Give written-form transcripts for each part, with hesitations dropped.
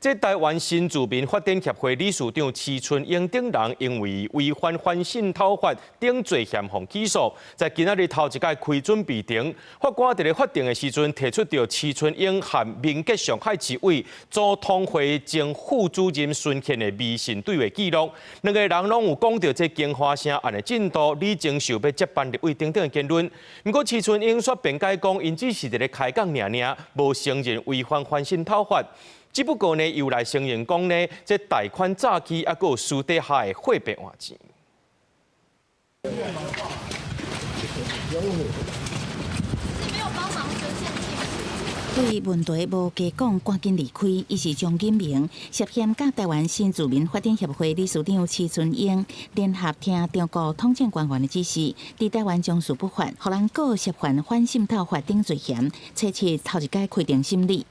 這台灣新住民發展協會理事長徐春英等人，因為違反反滲透法等罪嫌予起訴，在今仔日頭一擺開準備庭，法官佇咧法庭的時陣提出著徐春英和民革上海市委祖統會前副主任孫憲的微信對話記錄，兩个人攏有講著這京華城案的進度，李鍾秀欲接班立委等等的言論。毋過徐春英煞辯解講，𪜶只是佇咧開講爾爾，無承認違反反滲透法。只不過呢，又來承認講呢，這貸款詐欺，猶閣有私底下的貨幣換錢。沒有幫忙捐獻。對問題無加講，趕緊離開。伊是張錦明，涉嫌佮台灣新住民發展協會理事長徐春英聯合聽中國統戰官員的指示，佇台灣從事不法，予人告涉犯反滲透法等罪嫌，初七頭一擺開庭審理。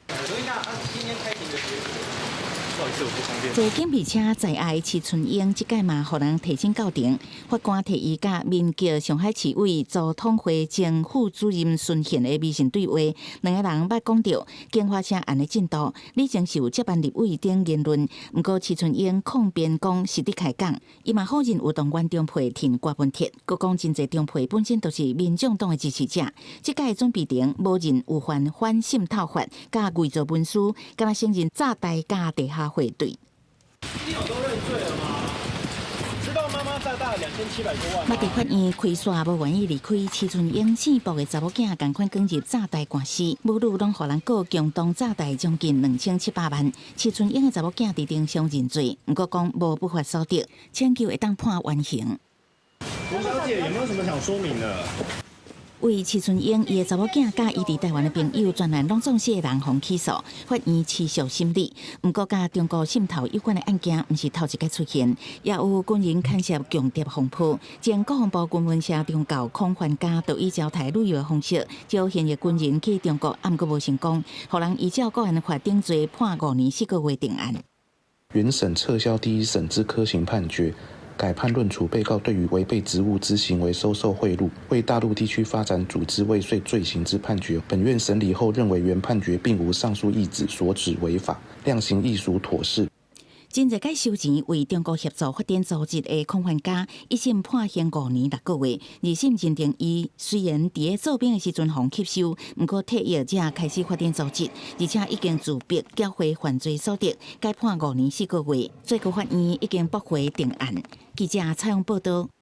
坐警備車載押徐春英，這擺嘛予人提審到庭。法官提伊佮民革上海市委祖統會前副主任孫憲的微信對話，兩个人捌講著京華城案的進度，李鍾秀接班立委等言論。毋過徐春英控辯講是佇開講，伊嘛否認有動員中配填郭文鐵，閣講真濟中配本身都是民眾黨的支持者。這擺準備庭無認有犯反滲透法，佮偽造文書，敢若承認詐貸佮地下匯兌。你有都認罪了嗎？知道媽媽詐大2700多萬嗎？嘛佇法院開煞無願意離開，徐春英姓卜的查某囝仝款捲入詐貸官司，母女攏予人告共同詐貸將近2700萬。徐春英的查某囝佇庭上認罪，毋過講無不法所得，請求會當判緩刑。吳小姐，有沒有什麼想說明的？為徐春英伊的查某囝佮伊佇台灣的朋友，全案攏總四个人予起訴，法院持續審理。毋過，佮中國滲透有關的案件，毋是頭一擺出現，也有軍人牽涉共諜風波。前國防部軍聞社長教孔繁家，就以招台旅遊的方式，招現役軍人去中國，毋過無成功，予人依照國安法定罪判5年4個月定案。原審撤銷第一審之科刑判決。改判論處被告對於違背職務之行為收受賄賂，為大陸地區發展組織未遂罪行之判決。本院審理後認為原判決並無上述意旨所指違法，量刑亦屬妥適。真濟擺收錢為中國協助發展組織的孔繁家，一審判刑5年6個月，二審認定伊雖然佇咧做兵的時陣予吸收，毋過退役才開始發展組織，而且已經自白繳回犯罪所得，改判5年4個月。最高法院已經駁回定案。記者採訪報道。